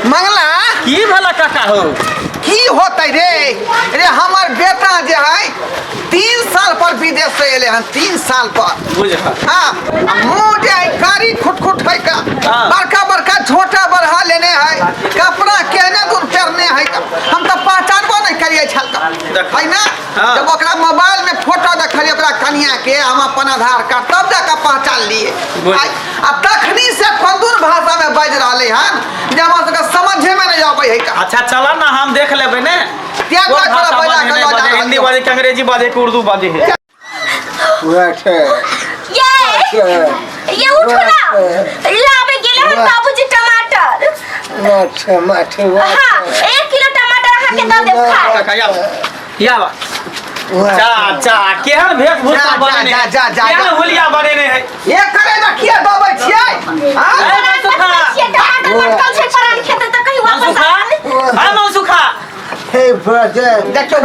मंगला की भेला काका हो की होतै रे रे हमर बेटा जे है 3 साल पर विदेश से एले हन 3 साल पर। बुझ। हाँ, आ मुँह जे है कारी खुट खुट है का। बड़का बड़का छोटा बड़हा लेने है, कपड़ा केने दूर पेरने है का। हम तो पहचानबो नहीं करिए छल का। देख। है ना? जब ओकरा मोबाइल में फोटो देखलिए ओकरा कनिया के, हम अपन आधार कार्ड, तब जाकर पहचान लिए। आ तखनी से फंदूर भाषा में बाजि रहले हन जे हमरा सबके समझे में नहीं आबै है का। अच्छा चल ना, हम देख लेबै ने। त्याग कोन करा भाषा बजा बाजै के नहि लऽ जा बाजै, रहल हिंदी छौ। बाजै कि अंग्रेजी बाजै कि उर्दू बाजै है। वाटर। ये उठो ना, लावे गेले हन बाबूजी टमाटर। माथे माथे। हाँ, 1 किलो टमाटर अहाँ के दऽ देब खा। काका, या या बा चा चा केहन वेशभूषा जा, जा, बनेने जा, जा, जा, केहन जा। हुलिया बनेने है। ये करे ना, किया दबै छियै? हाँ? ए, मनसुखा। छियै, टमाटर लटकल छै परान खेत तऽ कहीं वापस मनसुखा। आयल। हाँ मनसुखा। हे ब्रदर। देखियौ,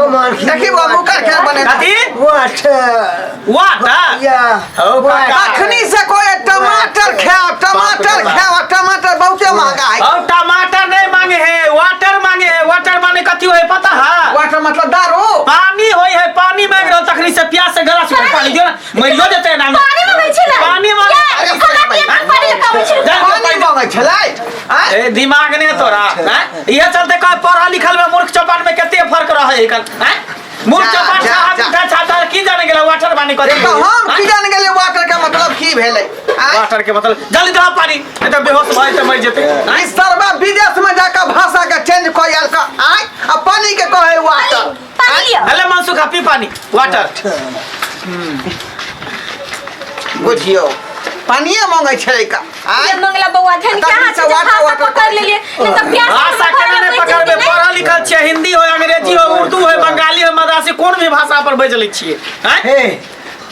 देखी बाबू कर के बने। कथी? वाटर। वाटर। या। हो काका। अखनी से कोई टमाटर खाओ, टमाटर खाओ, टमाटर बहुते महंगा है। और टमाटर नहीं मांगे है, वाटर मांगे है। वाटर माने कथी होय पता है? वाटर मतलब दारू। पानी होय है, पानी मांग रहल तखनी से, प्यास से गला सुखल। पानी दियो ना, मरियो जेतै ना। पानी मंगै छलै। पानी मांगे। ये, हमरा के पानी लऽ कऽ आबै छलै। जा, पानी मांगे छलै आँय? ए दिमाग नहीं तोरा हैं? इहे चलते कह पढ़ल लिखल में मूर्ख चपाट में कते फर्क रहे है कल हैं? मूर्ख जा, चपाट जा, साहब जा। उठा छाता की जाने गेला वाटर पानी कथी। तऽ हम की जान गेलियै वाटर के मतलब की भेलै आँय? वाटर के मतलब जल्दी दह पानी, नहीं तो बेहोश भऽ जेतै, मरि जेतै हैं? ई सरबा विदेश में जाकर भाषा के चेंज कऽ आयल का आँय, आ पानी के कहे वाटर। पानी लिअ। हेलो मनसुखा, पी पानी वाटर। बुझियौ, पानिये मांगे छलै का आँय? ये मंगला बौआ धन तखन कहाँ से छै जे वाटर भाषा वाटर पकड़ लेलियै, नहीं तऽ प्यास भाषा केना नहि पकड़बै? पढ़ल लिखल छियै, हिंदी हो, अंग्रेजी हो, उर्दू हो, बंगाली हो, मद्रासी, कोन भी भाषा पर बाजि लै छियै हैं? Hey,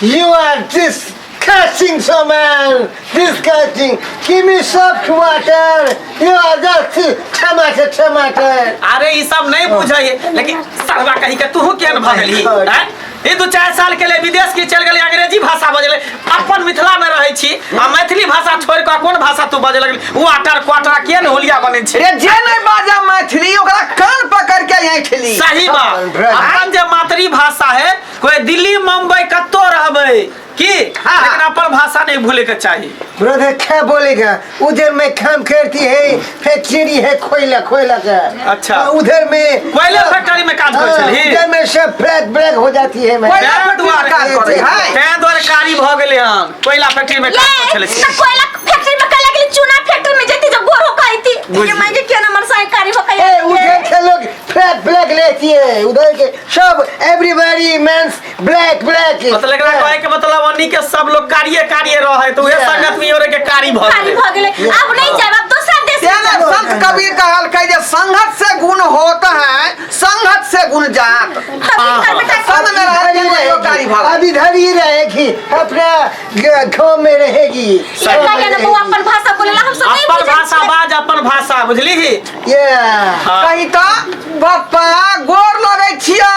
you are disgusting, so man. Disgusting. Give me soft water. You are just tomato, tomato. अरे ई सब नहीं बुझै है, लेकिन सरवा कही के तूहू केहन भऽ गेलही God. हैं? ई 2-4 साल के लिए विदेश की चलि गेली, अंग्रेजी भाषा बजले। अपन मिथिला में रहै छी आ मैथिली भाषा छोड़ि कऽ कोन भाषा तू बजे लगली? वाटर क्वाटर केहन होलिया बनै छै। रे, जे नहीं बाजा मैथिली ओकरा कान पकड़ के ऐंठली। सही बात। अपन जे मातृभाषा है, कोई दिल्ली मुंबई कतौ रहबै की, लेकिन अपन भाषा नहीं भूले के चाही। ब्रदर, क्या बोलेगा? उधर में काम करती है, फैक्ट्री है कोयला कोयला का। हाँ, उधर में कोयला फैक्ट्री में काम करै हाँ, छलही? उधर में सब ब्लैक ब्लैक हो जाती है मैं। कोयला तें फैक्ट्री में दुआरे काज करै है। तें दुआरे कारी भऽ गेलै हन, कोयला फैक्ट्री में काम ये करै छलै। तऽ कोयला फैक्ट्री में कैला गेली? चूना फैक्ट्री में जेती जो गोर हो कहती। ये मांगे के नंबर साई कारी हो कहिया। ए, उधर के लोग ब्लैक ब्लैक लेती है, उधर के सब एवरीबॉडी मैंस ब्लैक ब्लैक। मतलब एकरा कहे के मतलब अन्नी के सब लोग कारिये कारिये रहे तो उहे Yeah. संगत में ओरे के कारी भऽ कारी गेलै। भऽ गेलै, अब नहीं जाब, अब दोसर देश में तें जाब। संत कबीर कहलकै जे संगत से गुण होता है, संगत से गुण जात। तब हिनकर बेटा संग में रहल के कहियो कारी भऽ गेल। अब इधर ही रहेगी, अपना गाँव में रहेगी। ये कहिया ने बौआ अपन भाषा बोलेला, हम सब नहीं अपन बुझै भाषा छियै। बाज, अपन भाषा बुझली ही। Yeah. हाँ। कही तऽ पप्पा गोर लगै छियै।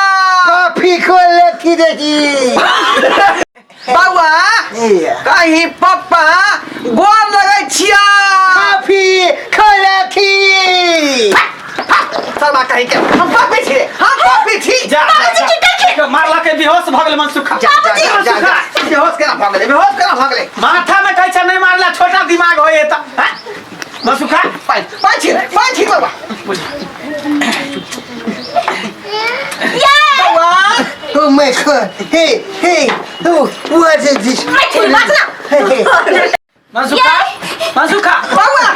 कॉफी को लेती देखी। बौआ। Yeah. कही पप्पा गोर लगै छियै। कॉफी को लेती। शर्मा कही के, हम पापी छी, हम पापी छी। जा। बाबूजी की करखे? मारला के बेहोश भऽ गेल मनसुखा। जा जा जा जा जा, बेहोश केना भऽ गेलै? बेहोश केना भऽ गेलै? माथा में कहै छै नहि मारला, छोटा दिमाग होय तऽ हैं? मनसुखा। पाइ पाइ छी, पाइ छी बौआ। ये बौआ। Oh my God! Hey, hey! Oh, what is this? Maithili बाजना। Hey, hey. मनसुखा, मनसुखा। बौआ।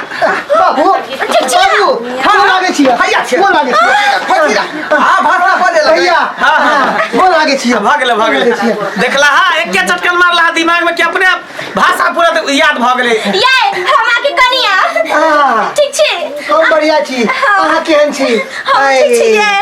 बाबू। ठीक छी? बाबू, गोर लागै छियै। हैया छियै। गोर लागै छियै। आ भाषा बजै लगलै। भैया। हाँ, हाँ। गोर लागै छियै। भऽ गेलै, भऽ गेलै। देखला हा, एके चटकन मारला हा दिमाग में कि अपने आप भाषा पूरा तऽ याद भऽ गेलै। ये हम आके कनिया। ठीक छी? हम बढ़िया छी, अहाँ केहन छी? हम ठीक छी। ये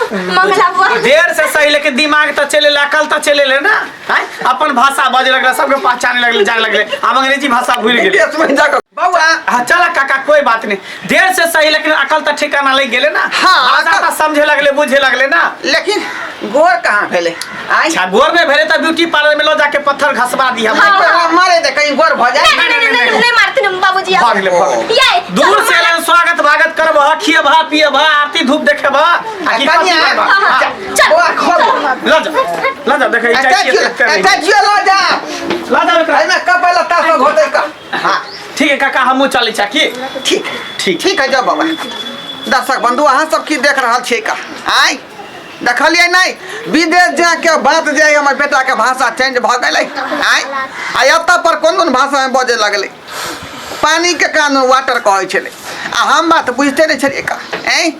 मंगला बुआ। देर से सही, लेकिन दिमाग तऽ चले अकल तऽ चले ले ना आँय? अपन भाषा बजे लगले, सबके पहचाने लगले, जाने लगले, आब अंग्रेजी भाषा भूल गेलै। देश में जाकर बौआ। हाँ चल काका, कोई बात नहीं, देर से सही लेकिन अकल तऽ ठिकाना लग गेलै ना। हाँ, भाषा तऽ समझे लगले, बुझे लगले ना। लेकिन गोर कहाँ भेलै आइ? अच्छा, गोर में भेले तऽ ब्यूटी पार्लर में लो जाके पत्थर घसवा दिया। हाँ। मारे दे, कहीं गोर भऽ जाए। नहीं नहीं नहीं नहीं, नहीं मारते बाबूजी। भऽ गेलै, भऽ गेलै। ये दूर से एलन, स्वागत खिएबह पिएबह आरती धूप देखेबह आ की कथी कनिया करबह? हाँ, हाँ, चल बौआ खोल लऽ जा लऽ जा देखै चाय अटैच देखते रही। अटैच लऽ जा लऽ जा एकरा। एहिमे कपड़ा लत्ता सब होतै का हाँ ठीक है काका हमहूँ चलै छी की ठीक ठीक। ठीक है जाओ बाबा। दर्शक बंधु अहाँ सब की देख रहल छियै का आय देखलियै नहि विदेश जाके बात जे हमर बेटाके भाषा चेंज भऽ गेलै आय आ एतऽ पर कोन कोन भाषामे बजै लगलै पानिके कानून वाटर कहै छलै आ हम बात बुझिते नहि छलियै का ऐं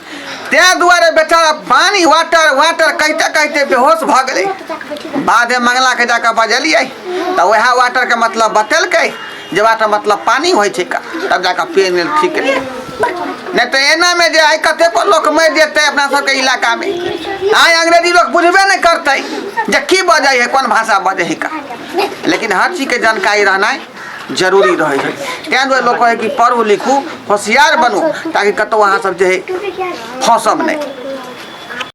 ताहि दुआरे बेचारा पानि वाटर वाटर कहिते कहिते बेहोश भऽ गेलै। बादमे मंगलाके जाकऽ बजलियै तऽ वएह वाटरके मतलब बतेलकै जे वाटर मतलब पानि होइ छै का तब जाकऽ पेन ठीक केलियै। नहि तऽ एनामे जे आइ कतेको लोक मरि जेतै अपना सबके इलाकामे। आइ अंग्रेजी लोक बुझबे नहि करतै जे की बजै है कोन भाषा बजै है का। लेकिन हर चीजके जानकारी रहनाइ जरूरी रहै छै। ताहि दुआरे लोक कहै कि पढ़ू लिखू होशियार बनू ताकि कतहु अहाँ सब जे है फँसब नहि।